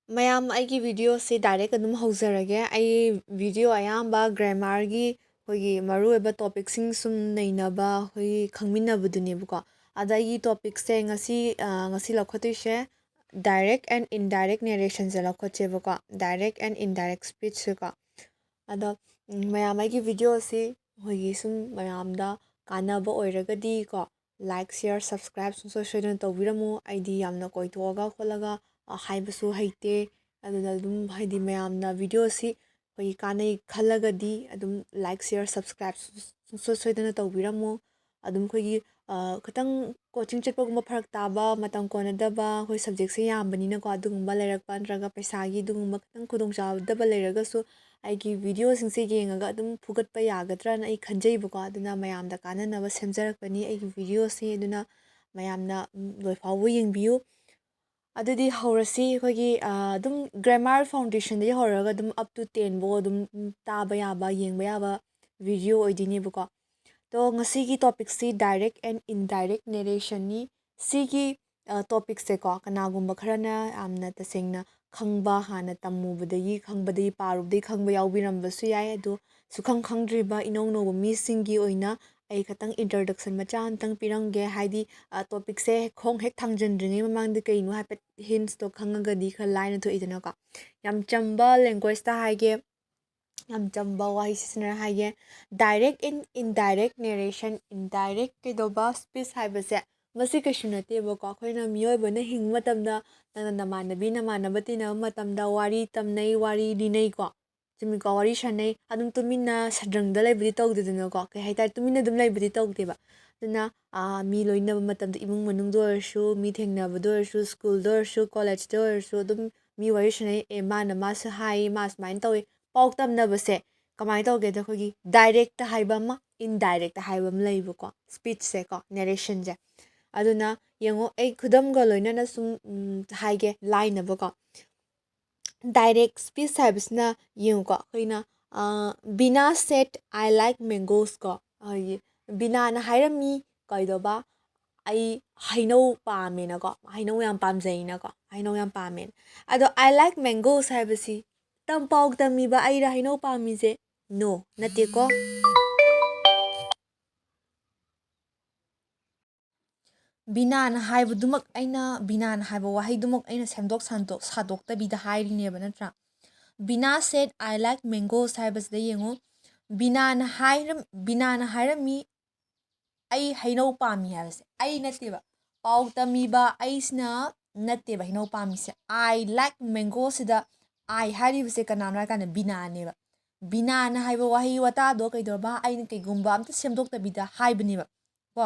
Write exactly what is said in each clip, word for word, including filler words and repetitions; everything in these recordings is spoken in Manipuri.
ꯃꯌꯥꯝ, ꯑꯩꯒꯤ videoꯁꯤ direct ꯑꯗꯨꯝ ꯍꯧꯖꯔꯒꯦ꯫ ꯑꯩ video ꯑꯌꯥꯝꯕ grammarꯒꯤ ꯑꯩꯈꯣꯏꯒꯤ ꯃꯔꯨꯑꯣꯏꯕ topicꯁꯤꯡ ꯁꯨꯝ ꯅꯩꯅꯕ, ꯑꯩꯈꯣꯏꯒꯤ ꯈꯪꯃꯤꯟꯅꯕꯗꯨꯅꯦꯕꯀꯣ꯫ ꯑꯗ ꯑꯩꯒꯤ topicꯁꯦ ꯉꯁꯤ, ꯑ, ꯉꯁꯤ ꯂꯧꯈꯠꯇꯣꯏꯁꯦ direct and indirect narrationꯁꯦ ꯂꯧꯈꯠꯁꯦꯕꯀꯣ, direct and indirect speechꯁꯦꯀꯣ꯫ ꯑꯗꯣ, ꯎꯝ, ꯃꯌꯥꯝ ꯑꯩꯒꯤ videoꯁꯤ ꯑꯩꯈꯣꯏꯒꯤ ꯁꯨꯝ ꯃꯌꯥꯝꯗ ꯀꯥꯟꯅꯕ ꯑꯣꯏꯔꯒꯗꯤꯀꯣ, like, share, subscribe ꯁꯨꯡꯁꯣꯏ ꯁꯣꯏꯗꯅ ꯇꯧꯕꯤꯔꯝꯃꯨ꯫ ꯑꯩꯗꯤ ꯌꯥꯝꯅ ꯀꯣꯏꯊꯣꯛꯑꯒ ꯈꯣꯠꯂꯒ, ꯑ, ꯍꯥꯏꯕꯁꯨ ꯍꯩꯇꯦ꯫ ꯑꯗꯨꯅ ꯑꯗꯨꯝ ꯍꯥꯏꯗꯤ ꯃꯌꯥꯝꯅ videoꯁꯤ ꯑꯩꯈꯣꯏꯒꯤ ꯀꯥꯟꯅꯩ ꯈꯜꯂꯒꯗꯤ ꯑꯗꯨꯝ like, share, subscribe ꯁꯨ-, ꯁꯨꯡꯁꯣꯏ ꯁꯣꯏꯗꯅ ꯇꯧꯕꯤꯔꯝꯃꯨ꯫ ꯑꯗꯨꯝ ꯑꯩꯈꯣꯏꯒꯤ, ꯑ, ꯈꯤꯇꯪ coaching ꯆꯠꯄꯒꯨꯝꯕ ꯐꯔꯛ ꯇꯥꯕ, ꯃꯇꯝ ꯀꯣꯟꯅꯗꯕ, ꯑꯩꯈꯣꯏ subjectꯁꯦ ꯌꯥꯝꯕꯅꯤꯅꯀꯣ, ꯑꯗꯨꯒꯨꯝꯕ ꯂꯩꯔꯛꯄ ꯅꯠꯇ꯭ꯔꯒ ꯄꯩꯁꯥꯒꯤ ꯑꯗꯨꯒꯨꯝꯕ ꯈꯤꯇꯪ ꯈꯨꯗꯣꯡꯆꯥꯗꯕ ꯂꯩꯔꯒꯁꯨ ꯑꯩꯒꯤ videoꯁꯤꯡꯁꯦ ꯌꯦꯡꯉꯒ ꯑꯗꯨꯝ ꯐꯨꯒꯠꯄ ꯌꯥꯒꯗ꯭ꯔꯅ ꯑꯩ ꯈꯟꯖꯩꯕꯀꯣ꯫ ꯑꯗꯨꯅ ꯃꯌꯥꯝꯗ ꯀꯥꯟꯅꯅꯕ ꯁꯦꯝꯖꯔꯛꯄꯅꯤ ꯑꯩꯒꯤ videoꯁꯤ꯫ ꯑꯗꯨꯅ ꯃꯌꯥꯝꯅ, ꯎꯝ, ꯂꯣꯏꯐꯥꯎꯕ ꯌꯦꯡꯕꯤꯌꯨ꯫ ꯑꯗꯨꯗꯤ ꯍꯧꯔꯁꯤ꯫ ꯑꯩꯈꯣꯏꯒꯤ, ꯑ, ꯑꯗꯨꯝ grammar foundationꯗꯒꯤ ꯍꯧꯔꯒ ꯑꯗꯨꯝ up to ten ꯐꯥꯎ ꯑꯗꯨꯝ, ꯎꯝ, ꯇꯥꯕ ꯌꯥꯕ, ꯌꯦꯡꯕ ꯌꯥꯕ video ꯑꯣꯏꯗꯣꯏꯅꯦꯕꯀꯣ꯫ ꯑꯗꯣ ꯉꯁꯤꯒꯤ topicꯁꯤ direct and indirect narrationꯅꯤ꯫ ꯁꯤꯒꯤ, ꯑ, topicꯁꯦꯀꯣ, ꯀꯅꯥꯒꯨꯝꯕ ꯈꯔꯅ ꯌꯥꯝꯅ ꯇꯁꯦꯡꯅ ꯈꯪꯕ, ꯍꯥꯟꯅ ꯇꯝꯃꯨꯕꯗꯒꯤ, ꯈꯪꯕꯗꯒꯤ, ꯄꯥꯔꯨꯕꯗꯒꯤ ꯈꯪꯕ ꯌꯥꯎꯕꯤꯔꯝꯕꯁꯨ ꯌꯥꯏ꯫ ꯑꯗꯣ ꯁꯨꯈꯪ ꯈꯪꯗ꯭ꯔꯤꯕ ꯏꯅꯧ ꯅꯧꯕ ꯃꯤꯁꯤꯡꯒꯤ ꯑꯣꯏꯅ ꯑꯩ ꯈꯤꯇꯪ introduction ꯃꯆꯥ ꯑꯝꯇꯪ ꯄꯤꯔꯝꯒꯦ꯫ ꯍꯥꯏꯗꯤ, ꯑ, topicꯁꯦ ꯈꯣꯡ ꯍꯦꯛ ꯊꯥꯡꯖꯤꯟꯗ꯭ꯔꯤꯉꯩ ꯃꯃꯥꯡꯗ ꯀꯩꯅꯣ ꯍꯥꯏꯐꯦꯠ hintsꯇꯣ ꯈꯪꯉꯒꯗꯤ ꯈꯔ ꯂꯥꯏꯅ ꯊꯣꯛꯏꯗꯅꯀꯣ꯫ ꯌꯥꯝ ꯆꯝꯕ languageꯇ ꯍꯥꯏꯒꯦ, ꯌꯥꯝ ꯆꯝꯕ ꯋꯥꯍꯩ ꯁꯤꯖꯤꯟꯅꯔ ꯍꯥꯏꯒꯦ꯫ Direct and indirect narration, indirect ꯀꯩꯗꯧꯕ speech ꯍꯥꯏꯕꯁꯦ, ꯃꯁꯤ ꯀꯩꯁꯨ ꯅꯠꯇꯦꯕꯀꯣ꯫ ꯑꯩꯈꯣꯏꯅ ꯃꯤꯑꯣꯏꯕꯅ ꯍꯤꯡꯕ ꯃꯇꯝꯗ, ꯅꯪꯅ ꯅꯃꯥꯟꯅꯕꯤ ꯅꯃꯥꯟꯅꯕ ꯇꯤꯟꯅꯕ ꯃꯇꯝꯗ ꯋꯥꯔꯤ ꯇꯝꯅꯩ, ꯋꯥꯔꯤ ꯂꯤꯅꯩꯀꯣ꯫ ꯆꯨꯝꯃꯤꯀꯣ? ꯋꯥꯔꯤ ꯁꯥꯟꯅꯩ, ꯑꯗꯨꯝ ꯇꯨꯃꯤꯟꯅ ꯁꯗ꯭ꯔꯪꯗ ꯂꯩꯕꯗꯤ ꯇꯧꯗꯦꯗꯅꯀꯣ꯫ ꯀꯩ ꯍꯥꯏꯇꯥꯔꯦ, ꯇꯨꯃꯤꯟꯅ ꯑꯗꯨꯝ ꯂꯩꯕꯗꯤ ꯇꯧꯗꯦꯕ꯫ ꯑꯗꯨꯅ, ꯑ, ꯃꯤ ꯂꯣꯏꯅꯕ ꯃꯇꯝꯗ, ꯏꯃꯨꯡ ꯃꯅꯨꯡꯗ ꯑꯣꯏꯔꯁꯨ, ꯃꯤ ꯊꯦꯡꯅꯕꯗ ꯑꯣꯏꯔꯁꯨ, schoolꯗ ꯑꯣꯏꯔꯁꯨ, collegeꯇ ꯑꯣꯏꯔꯁꯨ, ꯑꯗꯨꯝ ꯃꯤ ꯋꯥꯔꯤ ꯁꯥꯟꯅꯩ, "ꯑꯦ, ꯃꯥꯅ ꯃꯥꯁꯨ ꯍꯥꯏ, ꯃꯥ ꯁꯨꯃꯥꯏꯅ ꯇꯧꯋꯤ"꯫ ꯄꯥꯎ ꯇꯝꯅꯕꯁꯦ ꯀꯃꯥꯏꯅ ꯇꯧꯒꯦꯗ, ꯑꯩꯈꯣꯏꯒꯤ directꯇ ꯍꯥꯏꯕ ꯑꯃ, indirectꯇ ꯍꯥꯏꯕ ꯑꯃ ꯂꯩꯕꯀꯣ, speechꯁꯦꯀꯣ, narrationꯁꯦ꯫ ꯑꯗꯨꯅ ꯌꯦꯡꯉꯣ, ꯑꯩ ꯈꯨꯗꯝꯒ ꯂꯣꯏꯅꯅ ꯁꯨꯝ, ꯎꯝ, ꯍꯥꯏꯒꯦ ꯂꯥꯏꯅꯕꯀꯣ꯫ Direct speech ꯍꯥꯏꯕꯁꯤꯅ ꯌꯦꯡꯉꯨꯀꯣ, ꯑꯩꯈꯣꯏꯅ, ꯑ, "Bina said I like mangoes" ꯀꯣ, ꯑꯩꯈꯣꯏꯒꯤ ꯕꯤꯅꯥꯅ ꯍꯥꯏꯔꯝꯃꯤ ꯀꯩꯗꯧꯕ, ꯑꯩ ꯍꯩꯅꯧ ꯄꯥꯝꯃꯦꯅꯀꯣ, ꯍꯩꯅꯧ ꯌꯥꯝ ꯄꯥꯝꯖꯩꯅꯀꯣ, ꯍꯩꯅꯧ ꯌꯥꯝ ꯄꯥꯝꯃꯦꯅ꯫ ꯑꯗꯣ "I like mangoes" ꯍꯥꯏꯕꯁꯤ ꯇꯝ-, ꯄꯥꯎ ꯇꯝꯃꯤꯕ ꯑꯩꯔ ꯍꯩꯅꯧ ꯄꯥꯝꯃꯤꯁꯦ? No, ꯅꯠꯇꯦꯀꯣ꯫ ꯕꯤꯅꯥꯅ ꯍꯥꯏꯕꯗꯨꯃꯛ ꯑꯩꯅ, ꯕꯤꯅꯥꯅ ꯍꯥꯏꯕ ꯋꯥꯍꯩꯗꯨꯃꯛ ꯑꯩꯅ ꯁꯦꯝꯗꯣꯛ ꯁꯥꯟꯗꯣꯛ-, ꯁꯥꯗꯣꯛꯇꯕꯤꯗ ꯍꯥꯏꯔꯤꯅꯦꯕ, ꯅꯠꯇ꯭ꯔꯥ? "Bina said I like mangoes" ꯍꯥꯏꯕꯁꯤꯗ ꯌꯦꯡꯉꯨ, ꯕꯤꯅꯥꯅ ꯍꯥꯏꯔꯝ-, ꯕꯤꯅꯥꯅ ꯍꯥꯏꯔꯝꯃꯤ, "ꯑꯩ ꯍꯩꯅꯧ ꯄꯥꯝꯃꯤ" ꯍꯥꯏꯕꯁꯦ ꯑꯩ ꯅꯠꯇꯦꯕ, ꯄꯥꯎ ꯇꯝꯃꯤꯕ ꯑꯩꯁꯤꯅ ꯅꯠꯇꯦꯕ ꯍꯩꯅꯧ ꯄꯥꯝꯃꯤꯁꯦ꯫ "I like mango" ꯁꯤꯗ "I" ꯍꯥꯏꯔꯤꯕꯁꯦ ꯀꯅꯥꯅꯣ ꯍꯥꯏ ꯀꯥꯟꯗ ꯕꯤꯅꯥꯅꯦꯕ꯫ ꯕꯤꯅꯥꯅ ꯍꯥꯏꯕ ꯋꯥꯍꯩ ꯋꯥꯇꯥꯗꯣ ꯀꯩꯗꯧꯔꯕ, ꯑꯩꯅ ꯀꯩꯒꯨꯝꯕ ꯑꯝꯇ ꯁꯦꯝꯗꯣꯛꯇꯕꯤꯗ ꯍꯥꯏꯕꯅꯦꯕ ꯀꯣ꯫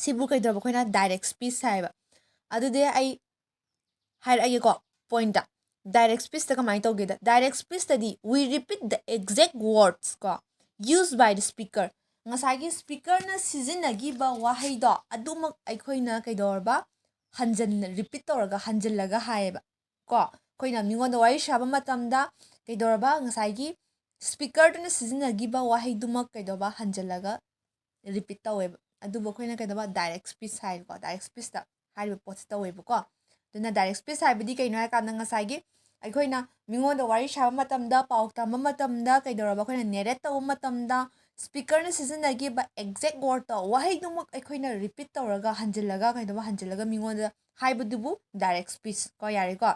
ꯁꯤꯕꯨ ꯀꯩꯗꯧꯔꯕ, ꯑꯩꯈꯣꯏꯅ direct speech ꯍꯥꯏꯌꯦꯕ꯫ ꯑꯗꯨꯗꯤ ꯑꯩ ꯍꯥꯏꯔꯛꯑꯒꯦꯀꯣ, point꯫ Direct speechꯇ ꯀꯃꯥꯏꯅ ꯇꯧꯒꯦꯗ, direct speechꯇꯗꯤ "We repeat the exact words" ꯀꯣ, "used by the speaker", ꯉꯁꯥꯏꯒꯤ speakerꯅ ꯁꯤꯖꯤꯟꯅꯈꯤꯕ ꯋꯥꯍꯩꯗꯣ ꯑꯗꯨꯃꯛ ꯑꯩꯈꯣꯏꯅ ꯀꯩꯗꯧꯔꯕ, ꯍꯟꯖꯟꯅ repeat ꯇꯧꯔꯒ, ꯍꯟꯖꯤꯜꯂꯒ ꯍꯥꯏꯌꯦꯕ ꯀꯣ꯫ ꯑꯩꯈꯣꯏꯅ ꯃꯤꯉꯣꯟꯗ ꯋꯥꯔꯤ ꯁꯥꯕ ꯃꯇꯝꯗ ꯀꯩꯗꯧꯔꯕ, ꯉꯁꯥꯏꯒꯤ speakerꯗꯨꯅ ꯁꯤꯖꯤꯟꯅꯈꯤꯕ ꯋꯥꯍꯩꯗꯨꯃꯛ ꯀꯩꯗꯧꯕ, ꯍꯟꯖꯤꯜꯂꯒ repeat ꯇꯧꯋꯦꯕ꯫ ꯑꯗꯨꯕꯨ ꯑꯩꯈꯣꯏꯅ ꯀꯩꯗꯧꯕ, direct speech ꯍꯥꯏꯀꯣ, direct speechꯇ ꯍꯥꯏꯔꯤꯕ ꯄꯣꯠꯁꯦ ꯇꯧꯋꯦꯕꯀꯣ꯫ ꯑꯗꯨꯅ direct speech ꯍꯥꯏꯕꯗꯤ ꯀꯩꯅꯣ ꯍꯥꯏ ꯀꯥꯟꯗ, ꯉꯁꯥꯏꯒꯤ ꯑꯩꯈꯣꯏꯅ ꯃꯤꯉꯣꯟꯗ ꯋꯥꯔꯤ ꯁꯥꯕ ꯃꯇꯝꯗ, ꯄꯥꯎ ꯇꯝꯕ ꯃꯇꯝꯗ ꯀꯩꯗꯧꯔꯕ, ꯑꯩꯈꯣꯏꯅ narrate ꯇꯧꯕ ꯃꯇꯝꯗ speakerꯅ ꯁꯤꯖꯤꯟꯅꯈꯤꯕ exact wordꯇꯣ, ꯋꯥꯍꯩꯗꯨꯃꯛ ꯑꯩꯈꯣꯏꯅ repeat ꯇꯧꯔꯒ, ꯍꯟꯖꯤꯜꯂꯒ, ꯀꯩꯗꯧꯕ, ꯍꯟꯖꯤꯜꯂꯒ ꯃꯤꯉꯣꯟꯗ ꯍꯥꯏꯕꯗꯨꯕꯨ direct speech ꯀꯣ꯫ ꯌꯥꯔꯦꯀꯣ?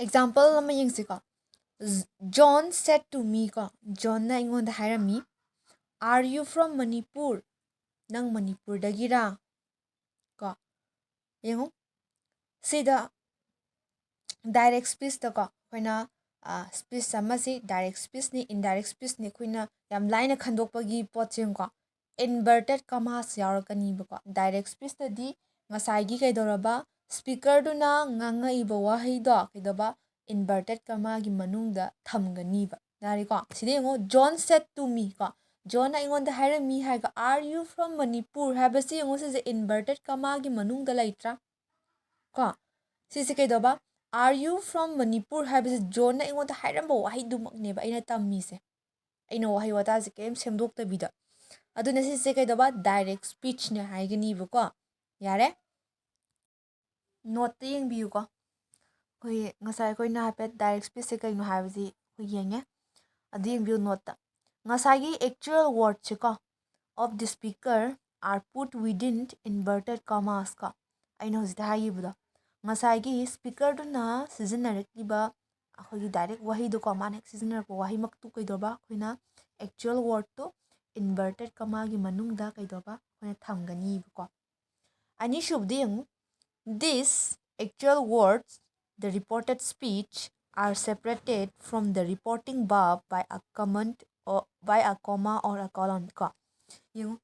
Example ꯑꯃ ꯌꯦꯡꯁꯤꯀꯣ꯫ "John said to me" ꯀꯣ, ꯖꯣꯟꯅ ꯑꯩꯉꯣꯟꯗ ꯍꯥꯏꯔꯝꯃꯤ, "Are you from Manipur? ꯅꯪ ꯃꯅꯤꯄꯨꯔꯗꯒꯤꯔꯥ?" ꯀꯣ, ꯌꯦꯡꯉꯨ, ꯁꯤꯗ direct speechꯇꯀꯣ, ꯑꯩꯈꯣꯏꯅ, ꯑ, speech ꯑꯃꯁꯤ direct speechꯅꯤ, indirect speechꯅꯤ, ꯑꯩꯈꯣꯏꯅ ꯌꯥꯝ ꯂꯥꯏꯅ ꯈꯟꯗꯣꯛꯄꯒꯤ ꯄꯣꯠꯁꯦ ꯌꯦꯡꯉꯨꯀꯣ꯫ Inverted commas ꯌꯥꯎꯔꯛꯀꯅꯤꯕꯀꯣ꯫ Direct speechꯇꯗꯤ ꯉꯁꯥꯏꯒꯤ ꯀꯩꯗꯧꯔꯕ, speakerꯗꯨꯅ ꯉꯥꯡꯉꯛꯏꯕ ꯋꯥꯍꯩꯗꯣ ꯀꯩꯗꯧꯕ, inverted commaꯒꯤ ꯃꯅꯨꯡꯗ ꯊꯝꯒꯅꯤꯕ꯫ ꯌꯥꯔꯦꯀꯣ? ꯁꯤꯗ ꯌꯦꯡꯉꯣ, "John said to me" ꯀꯣ, ꯖꯣꯟꯅ ꯑꯩꯉꯣꯟꯗ ꯍꯥꯏꯔꯝꯃꯤ ꯍꯥꯏꯔꯒ "Are you from Manipur?" ꯍꯥꯏꯕꯁꯤ ꯌꯦꯡꯉꯣ, ꯁꯤꯁꯦ inverted commaꯒꯤ ꯃꯅꯨꯡꯗ ꯂꯩꯇ꯭ꯔꯥ? ꯀꯣ, ꯁꯤꯁꯦ ꯀꯩꯗꯧꯕ, "Are you from Manipur?" ꯍꯥꯏꯕꯁꯦ ꯖꯣꯟꯅ ꯑꯩꯉꯣꯟꯗ ꯍꯥꯏꯔꯝꯕ ꯋꯥꯍꯩꯗꯨꯃꯛꯅꯦꯕ ꯑꯩꯅ ꯇꯝꯃꯤꯁꯦ꯫ ꯑꯩꯅ ꯋꯥꯍꯩ ꯋꯥꯇꯥꯁꯦ ꯀꯔꯤꯝ ꯁꯦꯝꯗꯣꯛꯇꯕꯤꯗ꯫ ꯑꯗꯨꯅ ꯁꯤꯁꯦ ꯀꯩꯗꯧꯕ? Direct speechꯅꯦ ꯍꯥꯏꯒꯅꯤꯕꯀꯣ꯫ ꯌꯥꯔꯦ? Noteꯇ ꯌꯦꯡꯕꯤꯌꯨꯀꯣ꯫ ꯑꯩꯈꯣꯏ ꯉꯁꯥꯏ ꯑꯩꯈꯣꯏꯅ ꯍꯥꯏꯐꯦꯠ direct speechꯁꯦ ꯀꯩꯅꯣ ꯍꯥꯏꯕꯁꯤ ꯑꯩꯈꯣꯏ ꯌꯦꯡꯉꯦ꯫ ꯑꯗꯨ ꯌꯦꯡꯕꯤꯌꯨ noteꯇ꯫ ꯉꯁꯥꯏꯒꯤ actual wordꯁꯦꯀꯣ, of the speaker are put within inverted commas ꯀꯣ꯫ ꯑꯩꯅ ꯍꯧꯖꯤꯛꯇ ꯍꯥꯏꯈꯤꯕꯗꯣ, ꯉꯁꯥꯏꯒꯤ speakerꯗꯨꯅ ꯁꯤꯖꯤꯟꯅꯔꯛꯂꯤꯕ ꯑꯩꯈꯣꯏꯒꯤ direct ꯋꯥꯍꯩꯗꯣꯀꯣ, ꯃꯥꯅ ꯍꯦꯛ ꯁꯤꯖꯤꯟꯅꯔꯛꯄ ꯋꯥꯍꯩꯃꯛꯇꯨ ꯀꯩꯗꯧꯕ? ꯑꯩꯈꯣꯏꯅ actual wordꯇꯨ inverted commaꯒꯤ ꯃꯅꯨꯡꯗ ꯀꯩꯗꯧꯕ? ꯑꯩꯈꯣꯏꯅ ꯊꯝꯒꯅꯤꯕꯀꯣ꯫ ꯑꯅꯤꯁꯨꯕꯗ ꯌꯦꯡꯉꯨ, these actual words, the reported speech, are separated from the reporting verb by a comment or by a comma or a colon ꯀꯣ꯫ ꯌꯦꯡꯉꯨ,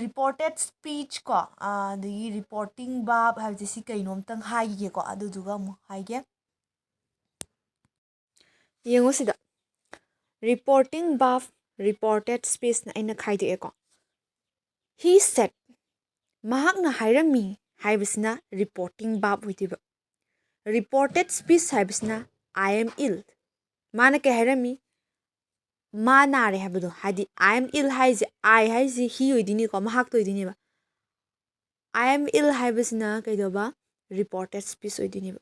reported speech ꯀꯣ, ꯑꯗꯒꯤ reporting verb ꯍꯥꯏꯕꯁꯦ ꯁꯤ ꯀꯩꯅꯣ ꯑꯝꯇꯪ ꯍꯥꯏꯈꯤꯒꯦꯀꯣ, ꯑꯗꯨꯗꯨꯒ ꯑꯃꯨꯛ ꯍꯥꯏꯒꯦ꯫ ꯌꯦꯡꯉꯨ ꯁꯤꯗ, reporting verb, reported speechꯅ ꯑꯩꯅ ꯈꯥꯏꯗꯣꯛꯑꯦꯀꯣ꯫ He said, ꯃꯍꯥꯛꯅ ꯍꯥꯏꯔꯝꯃꯤ ꯍꯥꯏꯕꯁꯤꯅ reporting verb ꯑꯣꯏꯗꯣꯏꯕ꯫ Reported speech ꯍꯥꯏꯕꯁꯤꯅ I am ill꯫ ꯃꯥꯅ ꯀꯩ ꯍꯥꯏꯔꯝꯃꯤ? ꯃꯥ ꯅꯥꯔꯦ ꯍꯥꯏꯕꯗꯣ, ꯍꯥꯏꯗꯤ I am ill ꯍꯥꯏꯁꯦ, I ꯍꯥꯏꯁꯦ he ꯑꯣꯏꯗꯣꯏꯅꯤꯀꯣ, ꯃꯍꯥꯛꯇ ꯑꯣꯏꯗꯣꯏꯅꯦꯕ꯫ I am ill ꯍꯥꯏꯕꯁꯤꯅ ꯀꯩꯗꯧꯕ? Reported speech ꯑꯣꯏꯗꯣꯏꯅꯦꯕ꯫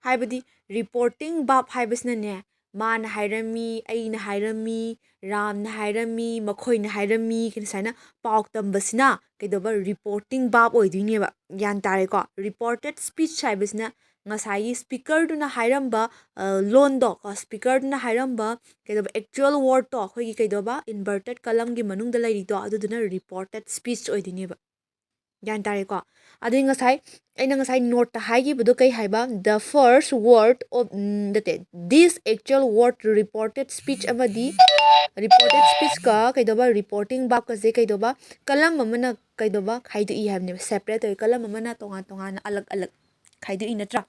ꯍꯥꯏꯕꯗꯤ reporting verb ꯍꯥꯏꯕꯁꯤꯅꯅꯦ, ꯃꯥꯅ ꯍꯥꯏꯔꯝꯃꯤ, ꯑꯩꯅ ꯍꯥꯏꯔꯝꯃꯤ, ꯔꯥꯝꯅ ꯍꯥꯏꯔꯝꯃꯤ, ꯃꯈꯣꯏꯅ ꯍꯥꯏꯔꯝꯃꯤ, ꯀꯩꯅꯣ ꯁꯨꯃꯥꯏꯅ ꯄꯥꯎ ꯇꯝꯕꯁꯤꯅ ꯀꯩꯗꯧꯕ? Reporting verb ꯑꯣꯏꯗꯣꯏꯅꯦꯕ꯫ ꯒ꯭ꯌꯥꯟ ꯇꯥꯔꯦꯀꯣ? Reported speech ꯍꯥꯏꯕꯁꯤꯅ ꯉꯁꯥꯏꯒꯤ speakerꯗꯨꯅ ꯍꯥꯏꯔꯝꯕ, ꯑ, ꯂꯣꯟꯗꯣ ꯀꯣ, speakerꯗꯨꯅ ꯍꯥꯏꯔꯝꯕ ꯀꯩꯗꯧꯕ? Actual wordꯇꯣ, ꯑꯩꯈꯣꯏꯒꯤ ꯀꯩꯗꯧꯕ? Inverted columnꯒꯤ ꯃꯅꯨꯡꯗ ꯂꯩꯔꯤꯗꯣ, ꯑꯗꯨꯗꯨꯅ reported speech ꯑꯣꯏꯗꯣꯏꯅꯦꯕ꯫ ꯒ꯭ꯌꯥꯟ ꯇꯥꯔꯦꯀꯣ? ꯑꯗꯨꯗꯤ ꯉꯁꯥꯏ ꯑꯩꯅ ꯉꯁꯥꯏ noteꯇ ꯍꯥꯏꯈꯤꯕꯗꯣ ꯀꯩ ꯍꯥꯏꯕ? The first word of, ꯎꯝ, ꯅꯠꯇꯦ, this actual word reported speech ꯑꯃꯗꯤ reported speechꯀ ꯀꯩꯗꯧꯕ? Reporting verbꯀꯁꯦ ꯀꯩꯗꯧꯕ? Column ꯑꯃꯅ ꯀꯩꯗꯧꯕ? ꯈꯥꯏꯗꯣꯛꯏ ꯍꯥꯏꯕꯅꯦꯕ꯫ Separate ꯇꯧꯏ꯫ Column ꯑꯃꯅ ꯇꯣꯉꯥꯟ ꯇꯣꯉꯥꯟꯅ ꯑꯂꯛ ꯑꯂꯛ ꯈꯥꯏꯗꯣꯛꯏ ꯅꯠꯇ꯭ꯔꯥ?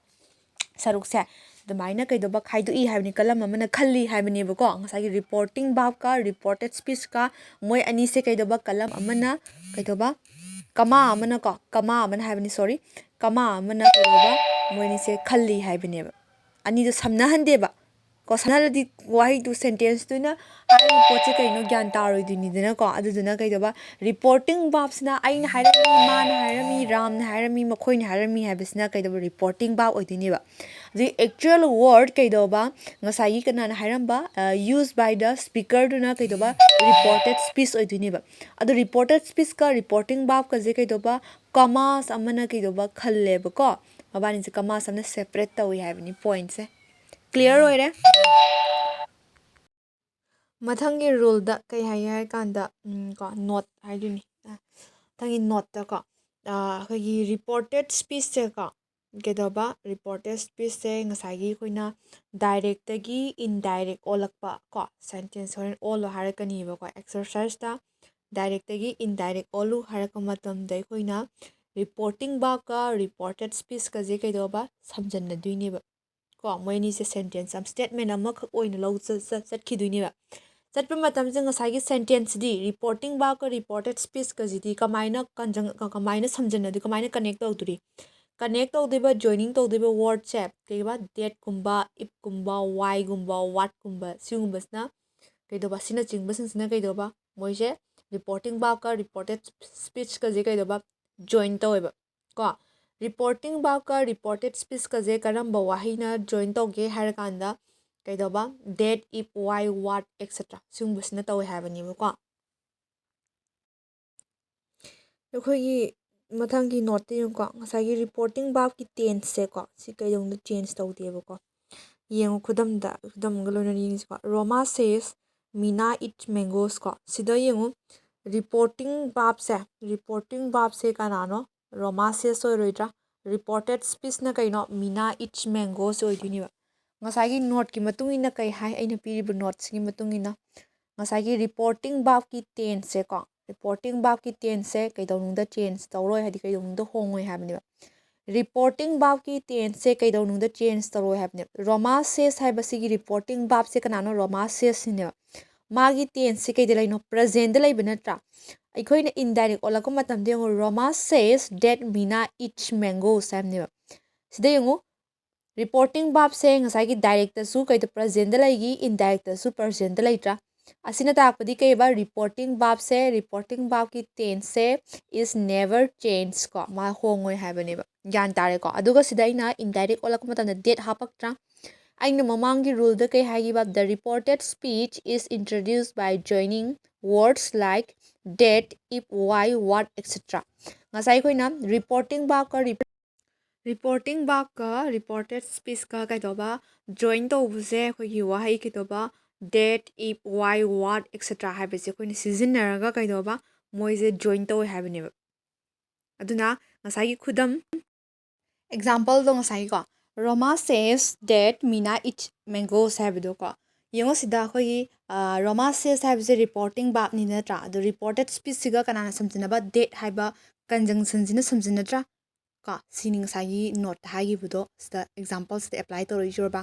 ꯁꯔꯨꯛꯁꯦ ꯑꯗꯨꯃꯥꯏꯅ ꯀꯩꯗꯧꯕ? ꯈꯥꯏꯗꯣꯛꯏ ꯍꯥꯏꯕꯅꯤ, column ꯑꯃꯅ ꯈꯜꯂꯤ ꯍꯥꯏꯕꯅꯦꯕꯀꯣ꯫ ꯉꯁꯥꯏꯒꯤ reporting verbꯀ reported speechꯀ ꯃꯣꯏ ꯑꯅꯤꯁꯦ ꯀꯩꯗꯧꯕ? Column ꯑꯃꯅ ꯀꯩꯗꯧꯕ? Comma ꯑꯃꯅꯀꯣ, comma ꯑꯃꯅ ꯍꯥꯏꯕꯅꯤ, sorry, comma ꯑꯃꯅ ꯀꯩꯗꯧꯕ? ꯃꯣꯏ ꯑꯅꯤꯁꯦ ꯈꯜꯂꯤ ꯍꯥꯏꯕꯅꯦꯕ꯫ ꯑꯅꯤꯗꯣ ꯁꯝꯅꯍꯟꯗꯦꯕ꯫ ꯀꯣ, ꯁꯝꯅꯍꯜꯂꯗꯤ ꯋꯥꯍꯩꯗꯨ, ꯁꯦꯟꯇꯦꯟꯁꯇꯨꯅ ꯍꯥꯏꯔꯤꯕ ꯄꯣꯠꯁꯦ ꯀꯩꯅꯣ ꯒ꯭ꯌꯥꯟ ꯇꯥꯔꯣꯏꯗꯣꯏꯅꯤꯗꯅꯀꯣ꯫ ꯑꯗꯨꯗꯨꯅ ꯀꯩꯗꯧꯕ, ꯔꯤꯄꯣꯔꯇꯤꯡ ꯚꯥꯔꯕꯁꯤꯅ ꯑꯩꯅ ꯍꯥꯏꯔꯝꯃꯤ, ꯃꯥꯅ ꯍꯥꯏꯔꯝꯃꯤ, ꯔꯥꯝꯅ ꯍꯥꯏꯔꯝꯃꯤ, ꯃꯈꯣꯏꯅ ꯍꯥꯏꯔꯝꯃꯤ ꯍꯥꯏꯕꯁꯤꯅ ꯀꯩꯗꯧꯕ, ꯔꯤꯄꯣꯔꯇꯤꯡ ꯚꯥꯔꯕ ꯑꯣꯏꯗꯣꯏꯅꯦꯕ꯫ ꯑꯗꯨꯒꯤ ꯑꯦꯛꯆꯨꯋꯦꯜ ꯋꯥꯔꯗ ꯀꯩꯗꯧꯕ, ꯉꯁꯥꯏꯒꯤ ꯀꯅꯥꯅ ꯍꯥꯏꯔꯝꯕ, ꯌꯨꯁ ꯕꯥꯏ ꯗ ꯁ꯭ꯄꯤꯀꯔꯗꯨꯅ ꯀꯩꯗꯧꯕ, ꯔꯤꯄꯣꯔꯇꯦꯠ ꯁ꯭ꯄꯤꯁ ꯑꯣꯏꯗꯣꯏꯅꯦꯕ꯫ ꯑꯗꯣ ꯔꯤꯄꯣꯔꯇꯦꯠ ꯁ꯭ꯄꯤꯁꯀ ꯔꯤꯄꯣꯔꯇꯤꯡ ꯚꯥꯔꯕꯀꯁꯦ ꯀꯩꯗꯧꯕ, ꯀꯃꯥꯁ ꯑꯃꯅ ꯀꯩꯗꯧꯕ ꯈꯜꯂꯦꯕꯀꯣ꯫ ꯃꯕꯥꯅꯤꯁꯦ ꯀꯃꯥꯁ ꯑꯃꯅ ꯁꯦꯄꯔꯦꯠ ꯇꯧꯏ ꯍꯥꯏꯕꯅꯤ꯫ ꯄꯣꯏꯟꯠꯁꯦ ꯀ꯭ꯂꯤꯌꯥꯔ ꯑꯣꯏꯔꯦ꯫ ꯃꯊꯪꯒꯤ ꯔꯨꯜꯗ ꯀꯩ ꯍꯥꯏꯒꯦ ꯍꯥꯏ ꯀꯥꯟꯗ, ꯎꯝ, ꯀꯣ, ꯅꯣꯠ ꯍꯥꯏꯗꯣꯏꯅꯤ꯫ ꯑ, ꯃꯊꯪꯒꯤ ꯅꯣꯠꯇꯀꯣ, ꯑ, ꯑꯩꯈꯣꯏꯒꯤ ꯔꯤꯄꯣꯔꯇꯦꯠ ꯁ꯭ꯄꯤꯁꯁꯦꯀꯣ, ꯀꯩꯗꯧꯕ, ꯔꯤꯄꯣꯔꯇꯦꯠ ꯁ꯭ꯄꯤꯁꯁꯦ ꯉꯁꯥꯏꯒꯤ ꯑꯩꯈꯣꯏꯅ ꯗꯥꯏꯔꯦꯛꯇꯒꯤ ꯏꯟꯗꯥꯏꯔꯦꯛ ꯑꯣꯜꯂꯛꯄ ꯀꯣ, ꯁꯦꯟꯇꯦꯟꯁ ꯍꯣꯔꯦꯟ ꯑꯣꯜꯂꯣ ꯍꯥꯏꯔꯛꯀꯅꯤꯕꯀꯣ꯫ ꯑꯦꯛꯁꯔꯁꯥꯏꯁꯇ ꯗꯥꯏꯔꯦꯛꯇꯒꯤ ꯏꯟꯗꯥꯏꯔꯦꯛ ꯑꯣꯜꯂꯨ ꯍꯥꯏꯔꯛꯄ ꯃꯇꯝꯗ ꯑꯩꯈꯣꯏꯅ ꯔꯤꯄꯣꯔꯇꯤꯡ ꯚꯥꯔꯕꯀ ꯔꯤꯄꯣꯔꯇꯦꯠ ꯁ꯭ꯄꯤꯁꯀꯁꯦ ꯀꯩꯗꯧꯕ, ꯁꯝꯖꯟꯅꯗꯣꯏꯅꯦꯕ꯫ ꯀꯣ, ꯃꯣꯏ ꯑꯅꯤꯁꯦ ꯁꯦꯟꯇꯦꯟꯁ ꯑꯃ, ꯁ꯭ꯇꯦꯠꯃꯦꯟ ꯑꯃꯈꯛ ꯑꯣꯏꯅ ꯂꯧ ꯆ-, ꯆ-, ꯆꯠꯈꯤꯗꯣꯏꯅꯦꯕ꯫ ꯆꯠꯄ ꯃꯇꯝꯁꯤꯗ ꯉꯁꯥꯏꯒꯤ ꯁꯦꯟꯇꯦꯟꯁꯁꯤꯗꯤ, ꯔꯤꯄꯣꯔꯇꯤꯡ ꯚꯥꯔꯕꯀ ꯔꯤꯄꯣꯔꯇꯦꯠ ꯁ꯭ꯄꯤꯁꯀꯁꯤꯗꯤ ꯀꯃꯥꯏꯅ ꯀꯟꯖꯪ-, ꯀ-, ꯀꯃꯥꯏꯅ ꯁꯝꯖꯟꯅꯗꯣꯏ, ꯀꯃꯥꯏꯅ ꯀꯅꯦꯛ ꯇꯧꯗꯣꯔꯤ? ꯀꯅꯦꯛ ꯇꯧꯗꯣꯏꯕ, ꯖꯣꯏꯅꯤꯡ ꯇꯧꯗꯣꯏꯕ ꯋꯥꯔꯗꯁꯦ ꯀꯩꯕ, ꯗꯦꯠꯀꯨꯝꯕ, ꯏꯞꯀꯨꯝꯕ, ꯋꯥꯏꯒꯨꯝꯕ, ꯋꯥꯠꯀꯨꯝꯕ, ꯁꯤꯒꯨꯝꯕꯁꯤꯅ ꯀꯩꯗꯧꯕ, ꯑꯁꯤꯅꯆꯤꯡꯕꯁꯤꯡꯁꯤꯅ ꯀꯩꯗꯧꯕ, ꯃꯣꯏꯁꯦ ꯔꯤꯄꯣꯔꯇꯤꯡ ꯚꯥꯔꯕꯀ ꯔꯤꯄꯣꯔꯇꯦꯠ ꯁ꯭ꯄꯤꯁꯀꯁꯦ ꯀꯩꯗꯧꯕ, ꯖꯣꯏꯟ ꯇꯧꯋꯦꯕ꯫ ꯀꯣ, ꯔꯤꯄꯣꯔꯇꯤꯡ ꯚꯥꯔꯕꯀ ꯔꯤꯄꯣꯔꯇꯦꯠ ꯁ꯭ꯄꯤꯁꯀꯁꯦ ꯀꯔꯝꯕ ꯋꯥꯍꯩꯅ ꯖꯣꯏꯟ ꯇꯧꯒꯦ ꯍꯥꯏꯔꯀꯥꯟꯗ ꯀꯩꯗꯧꯕ, ꯗꯦꯠ, ꯏꯞ, ꯋꯥꯏ, ꯋꯥꯠ, ꯑꯦꯠꯁꯦꯇ꯭ꯔꯥ ꯁꯤꯒꯨꯝꯕꯁꯤꯅ ꯇꯧꯋꯦ ꯍꯥꯏꯕꯅꯦꯕꯀꯣ꯫ ꯑꯩꯈꯣꯏꯒꯤ ꯃꯊꯪꯒꯤ ꯅꯣꯠꯇ ꯌꯦꯡꯉꯨꯀꯣ, ꯉꯁꯥꯏꯒꯤ ꯔꯤꯄꯣꯔꯇꯤꯡ ꯚꯥꯔꯕꯀꯤ ꯇꯦꯟꯁꯁꯦꯀꯣ, ꯁꯤ ꯀꯩꯗꯧꯅꯨꯡꯗ ꯆꯦꯟꯖ ꯇꯧꯗꯦꯕꯀꯣ꯫ ꯌꯦꯡꯉꯨ, ꯈꯨꯗꯝꯗ, ꯈꯨꯗꯝꯒ ꯂꯣꯏꯅꯅ ꯌꯦꯡꯁꯤꯀꯣ꯫ ꯔꯣꯃꯥ ꯁꯦꯁ ꯃꯤꯅꯥ ꯏꯠꯁ ꯃꯦꯡꯒꯣꯁ ꯀꯣ꯫ ꯁꯤꯗ ꯌꯦꯡꯉꯨ, ꯔꯤꯄꯣꯔꯇꯤꯡ ꯚꯥꯔꯕꯁꯦ, ꯔꯤꯄꯣꯔꯇꯤꯡ ꯚꯥꯔꯕꯁꯦ ꯀꯅꯥꯅꯣ? ꯔꯣꯃꯥ ꯁꯦꯁ ꯑꯣꯏꯔꯣꯏꯗ꯭ꯔꯥ? ꯔꯤꯄꯣꯔꯇꯦꯠ ꯁ꯭ꯄꯤꯁꯅ ꯀꯩꯅꯣ? ꯃꯤꯅꯥ ꯏꯠꯁ ꯃꯦꯡꯒꯣꯁ ꯑꯣꯏꯗꯣꯏꯅꯦꯕ꯫ ꯉꯁꯥꯏꯒꯤ ꯅꯣꯠꯀꯤ ꯃꯇꯨꯡ ꯏꯟꯅ ꯀꯩ ꯍꯥꯏ? ꯑꯩꯅ ꯄꯤꯔꯤꯕ ꯅꯣꯠꯁꯤꯒꯤ ꯃꯇꯨꯡ ꯏꯟꯅ ꯉꯁꯥꯏꯒꯤ ꯔꯤꯄꯣꯔꯇꯤꯡ ꯚꯥꯔꯕꯀꯤ ꯇꯦꯟꯁꯁꯦꯀꯣ, ꯔꯤꯄꯣꯔꯇꯤꯡ ꯚꯥꯔꯕꯀꯤ ꯇꯦꯟꯁꯁꯦ ꯀꯩꯗꯧꯅꯨꯡꯗ ꯆꯦꯟꯖ ꯇꯧꯔꯣꯏ, ꯍꯥꯏꯗꯤ ꯀꯩꯗꯧꯅꯨꯡꯗ ꯍꯣꯡꯉꯣꯏ ꯍꯥꯏꯕꯅꯦꯕ꯫ ꯔꯤꯄꯣꯔꯇꯤꯡ ꯚꯥꯔꯕꯀꯤ ꯇꯦꯟꯁꯁꯦ ꯀꯩꯗꯧꯅꯨꯡꯗ ꯆꯦꯟꯖ ꯇꯧꯔꯣꯏ ꯍꯥꯏꯕꯅꯦꯕ꯫ ꯔꯣꯃꯥ ꯁꯦꯁ ꯍꯥꯏꯕꯁꯤꯒꯤ ꯔꯤꯄꯣꯔꯇꯤꯡ ꯚꯥꯔꯕꯁꯦ ꯀꯅꯥꯅꯣ? ꯔꯣꯃꯥ ꯁꯦꯁꯁꯤꯅꯦꯕ꯫ ꯃꯥꯒꯤ ꯇꯦꯟꯁꯁꯦ ꯀꯩꯗ ꯂꯩꯅꯣ? ꯄ꯭ꯔꯖꯦꯟꯗ ꯂꯩꯕ ꯅꯠꯇ꯭ꯔꯥ? ꯑꯩꯈꯣꯏꯅ ꯏꯟꯗꯥꯏꯔꯦꯛ ꯑꯣꯜꯂꯛꯄ ꯃꯇꯝꯗ ꯌꯦꯡꯉꯨ, ꯔꯣꯃꯥ ꯁꯦꯁ ꯗꯦꯠ ꯃꯤꯅꯥ ꯏꯠꯁ ꯃꯦꯡꯒꯣꯁ ꯍꯥꯏꯕꯅꯦꯕ꯫ ꯁꯤꯗ ꯌꯦꯡꯉꯨ, Reporting verbꯁꯦ ꯉꯁꯥꯏꯒꯤ directꯇꯁꯨ ꯀꯩꯗ presentꯇ ꯂꯩꯈꯤ, indirectꯇꯁꯨ presentꯇ ꯂꯩꯇ꯭ꯔꯥ? ꯑꯁꯤꯅ ꯇꯥꯛꯄꯗꯤ ꯀꯩꯕ? Reporting verbꯁꯦ, reporting verbꯀꯤ tenseꯁꯦ is never change ꯀꯣ, ꯃꯥ ꯍꯣꯡꯉꯣꯏ ꯍꯥꯏꯕꯅꯦꯕ꯫ ꯒ꯭ꯌꯥꯟ ꯇꯥꯔꯦꯀꯣ? ꯑꯗꯨꯒ ꯁꯤꯗ ꯑꯩꯅ indirect ꯑꯣꯜꯂꯛꯄ ꯃꯇꯝꯗ did ꯍꯥꯞꯄꯛꯇ꯭ꯔꯥ? ꯑꯩꯅ ꯃꯃꯥꯡꯒꯤ ruleꯗ ꯀꯩ ꯍꯥꯏꯈꯤꯕ? The reported speech is introduced by joining words like that, if, why, what, et cetera. ꯉꯁꯥꯏ ꯑꯩꯈꯣꯏꯅ reporting verbꯀ rep-, reporting verbꯀ reported speechꯀ ꯀꯩꯗꯧꯕ join ꯇꯧꯕꯁꯦ ꯑꯩꯈꯣꯏꯒꯤ ꯋꯥꯍꯩ ꯀꯩꯗꯧꯕ that, if, why, what, et cetera ꯍꯥꯏꯕꯁꯦ ꯑꯩꯈꯣꯏꯅ ꯁꯤꯖꯤꯟꯅꯔꯒ ꯀꯩꯗꯧꯕ ꯃꯣꯏꯁꯦ join ꯇꯧꯋꯦ ꯍꯥꯏꯕꯅꯦꯕ꯫ ꯑꯗꯨꯅ ꯉꯁꯥꯏꯒꯤ ꯈꯨꯗꯝ, exampleꯗꯣ ꯉꯁꯥꯏꯒꯤꯀꯣ, Roma says that Mina eats mangoes ꯍꯥꯏꯕꯗꯣꯀꯣ꯫ ꯌꯦꯡꯉꯣ ꯁꯤꯗ ꯑꯩꯈꯣꯏꯒꯤ, ꯑ, Roma says ꯍꯥꯏꯕꯁꯦ reporting verbꯅꯤ ꯅꯠꯇ꯭ꯔꯥ? ꯑꯗꯣ reported speechꯁꯤꯒ ꯀꯅꯥꯅ ꯁꯝꯖꯤꯟꯅꯕ? That ꯍꯥꯏꯕ conjunctionꯁꯤꯅ ꯁꯝꯖꯤꯟꯅꯗ꯭ꯔꯥ? ꯀꯣ, ꯁꯤꯅꯤ ꯉꯁꯥꯏꯒꯤ noteꯇ ꯍꯥꯏꯈꯤꯕꯗꯣ, ꯁꯤꯗ exampleꯁꯤꯗ apply ꯇꯧꯔꯛꯏꯁꯤꯔꯣꯕ?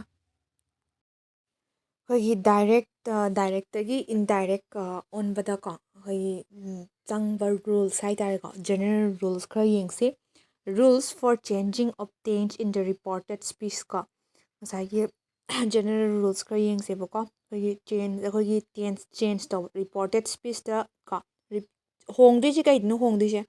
ꯑꯩꯈꯣꯏꯒꯤ direct, ꯑ, directꯇꯒꯤ indirect, ꯑ, ꯑꯣꯟꯕꯗꯀꯣ, ꯑꯩꯈꯣꯏꯒꯤ, ꯎꯝ, ꯆꯪꯕ rules ꯍꯥꯏꯇꯥꯔꯦꯀꯣ, general rules ꯈꯔ ꯌꯦꯡꯁꯤ꯫ Rules for changing of tense in the reported speech ꯀꯣ, ꯉꯁꯥꯏꯒꯤ general rules ꯈꯔ ꯌꯦꯡꯁꯦꯕꯀꯣ꯫ ꯑꯩꯈꯣꯏꯒꯤ change, ꯑꯩꯈꯣꯏꯒꯤ tense change ꯇꯧꯕ reported speechꯇ ꯀꯣ, ꯍꯣꯡꯗꯣꯏꯁꯦ ꯀꯩꯗꯅꯣ ꯍꯣꯡꯗꯣꯏꯁꯦ?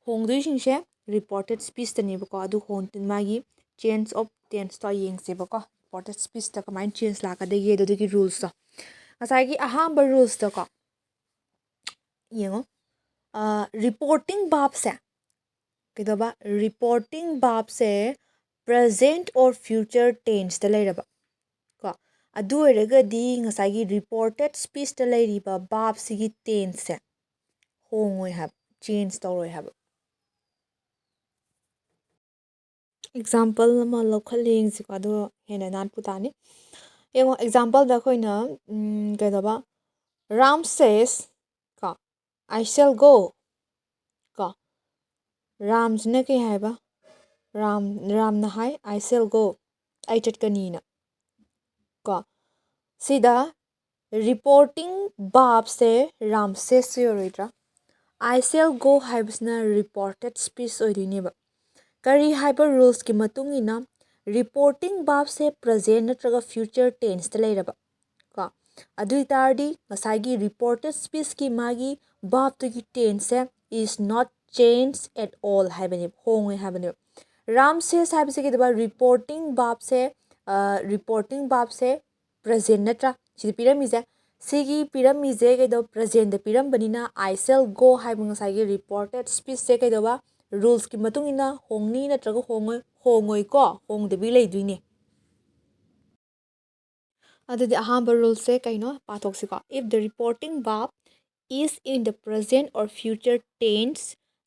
ꯍꯣꯡꯗꯣꯏꯁꯤꯡꯁꯦ reported speechꯇꯅꯦꯕꯀꯣ꯫ ꯑꯗꯨ ꯍꯣꯡ-, ꯃꯥꯒꯤ change of tenseꯇꯣ ꯌꯦꯡꯁꯦꯕꯀꯣ꯫ Reported speechꯇ ꯀꯃꯥꯏꯅ change ꯂꯥꯛꯀꯗꯒꯦ ꯑꯗꯨꯒꯤ rulesꯇꯣ꯫ ꯉꯁꯥꯏꯒꯤ ꯑꯍꯥꯟꯕ rulesꯇꯀꯣ, ꯌꯦꯡꯉꯣ, reporting verbꯁꯦ ꯀꯩꯗꯧꯕ? Reporting verbꯁꯦ present or future tenseꯇ ꯂꯩꯔꯕ ꯀꯣ, ꯑꯗꯨ ꯑꯣꯏꯔꯒꯗꯤ ꯉꯁꯥꯏꯒꯤ reported speechꯇ ꯂꯩꯔꯤꯕ verbꯁꯤꯒꯤ tenseꯁꯦ ꯍꯣꯡꯉꯣꯏ ꯍꯥꯏꯕ, change ꯇꯧꯔꯣꯏ ꯍꯥꯏꯕ꯫ Example ꯑꯃ ꯂꯧꯈꯠꯂ ꯌꯦꯡꯁꯤꯀꯣ, ꯑꯗꯨꯒ ꯍꯦꯟꯅ ꯅꯥꯟꯄꯨ ꯇꯥꯅꯤ꯫ ꯌꯦꯡꯉꯣ, exampleꯗ ꯑꯩꯈꯣꯏꯅ, ꯎꯝ, ꯀꯩꯗꯧꯕ? Ram says ꯀꯣ, "I shall go" ꯀꯣ꯫ ꯔꯥꯝꯁꯤꯅ ꯀꯩ ꯍꯥꯏꯕ? ꯔꯥꯝ, ꯔꯥꯝꯅ ꯍꯥꯏ, "I shall go", ꯑꯩ ꯆꯠꯀꯅꯤꯅ ꯀꯣ꯫ ꯁꯤꯗ reporting verbꯁꯦ Ram says ꯑꯣꯏꯔꯣꯏꯗ꯭ꯔꯥ? "I shall go" ꯍꯥꯏꯕꯁꯤꯅ reported speech ꯑꯣꯏꯗꯣꯏꯅꯦꯕ꯫ ꯀꯔꯤ ꯍꯥꯏꯕ rulesꯀꯤ ꯃꯇꯨꯡ ꯏꯟꯅ reporting verbꯁꯦ present ꯅꯠꯇ꯭ꯔꯒ future tenseꯇ ꯂꯩꯔꯕ ꯀꯣ, ꯑꯗꯨ ꯑꯣꯏ ꯇꯥꯔꯗꯤ ꯉꯁꯥꯏꯒꯤ reported speechꯀꯤ ꯃꯥꯒꯤ verbꯇꯨꯒꯤ tenseꯁꯦ is not changed at all ꯍꯥꯏꯕꯅꯦꯕ, ꯍꯣꯡꯉꯣꯏ ꯍꯥꯏꯕꯅꯦꯕ꯫ Ram says ꯍꯥꯏꯕꯁꯦ ꯀꯩꯗꯧꯕ? Reporting verbꯁꯦ, reporting verbꯁꯦ present ꯅꯠꯇ꯭ꯔꯥ ꯁꯤꯗ ꯄꯤꯔꯝꯃꯤꯁꯦ? ꯁꯤꯒꯤ ꯄꯤꯔꯝꯃꯤꯁꯦ ꯀꯩꯗꯧ? Presentꯇ ꯄꯤꯔꯝꯕꯅꯤꯅ I shall go ꯍꯥꯏꯕ ꯉꯁꯥꯏꯒꯤ reported speechꯁꯦ ꯀꯩꯗꯧꯕ? Rulesꯀꯤ ꯃꯇꯨꯡ ꯏꯟꯅ ꯍꯣꯡꯅꯤ ꯅꯠꯇ꯭ꯔꯒ ꯍꯣꯡꯉꯣꯏ? ꯍꯣꯡꯉꯣꯏꯀꯣ, ꯍꯣꯡꯗꯕꯤ ꯂꯩꯗꯣꯏꯅꯦ꯫ ꯑꯗꯨꯗꯤ ꯑꯍꯥꯟꯕ ruleꯁꯦ ꯀꯩꯅꯣ ꯄꯥꯊꯣꯛꯁꯤꯀꯣ꯫ If the reporting verb is in the present or future tense,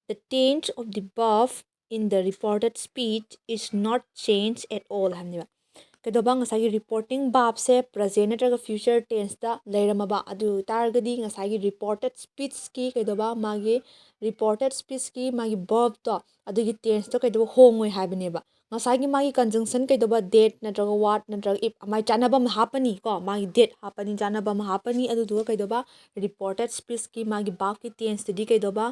the tense of the verb in the reported speech is not changed at all ꯍꯥꯏꯕꯅꯦꯕ꯫ ꯀꯩꯗꯧꯕ? ꯉꯁꯥꯏꯒꯤ reporting verbꯁꯦ present ꯅꯠꯇ꯭ꯔꯒ future tenseꯇ ꯂꯩꯔꯝꯃꯕ ꯑꯗꯨ ꯑꯣꯏ ꯇꯥꯔꯒꯗꯤ ꯉꯁꯥꯏꯒꯤ reported speechꯀꯤ ꯀꯩꯗꯧꯕ? ꯃꯥꯒꯤ reported speechꯀꯤ ꯃꯥꯒꯤ verbꯇꯣ ꯑꯗꯨꯒꯤ tenseꯇꯣ ꯀꯩꯗꯧꯕ? ꯍꯣꯡꯉꯣꯏ ꯍꯥꯏꯕꯅꯦꯕ꯫ ꯉꯁꯥꯏꯒꯤ ꯃꯥꯒꯤ conjunction ꯀꯩꯗꯧꯕ? That ꯅꯠꯇ꯭ꯔꯒ what ꯅꯠꯇ꯭ꯔꯒ if ꯑꯃꯥꯏ ꯆꯥꯟꯅꯕ ꯑꯃ ꯍꯥꯞꯄꯅꯤ ꯀꯣ, ꯃꯥꯒꯤ that ꯍꯥꯞꯄꯅꯤ, ꯆꯥꯟꯅꯕ ꯑꯃ ꯍꯥꯞꯄꯅꯤ꯫ ꯑꯗꯨꯗꯨꯒ ꯀꯩꯗꯧꯕ? Reported speechꯀꯤ ꯃꯥꯒꯤ verbꯀꯤ tenseꯇꯨꯗꯤ ꯀꯩꯗꯧꯕ?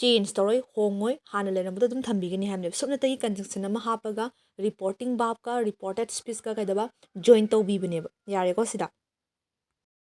Change ꯇꯧꯔꯣꯏ, ꯍꯣꯡꯉꯣꯏ, ꯍꯥꯟꯅ ꯂꯩꯔꯝꯕꯗꯣ ꯑꯗꯨꯝ ꯊꯝꯕꯤꯒꯅꯤ ꯍꯥꯏꯕꯅꯦꯕ꯫ ꯁꯨꯞꯅꯇꯒꯤ conjunction ꯑꯃ ꯍꯥꯞꯄꯒ reporting verbꯀ reported speechꯀ ꯀꯩꯗꯧꯕ? Join ꯇꯧꯕꯤꯕꯅꯦꯕ꯫ ꯌꯥꯔꯦꯀꯣ ꯁꯤꯗ?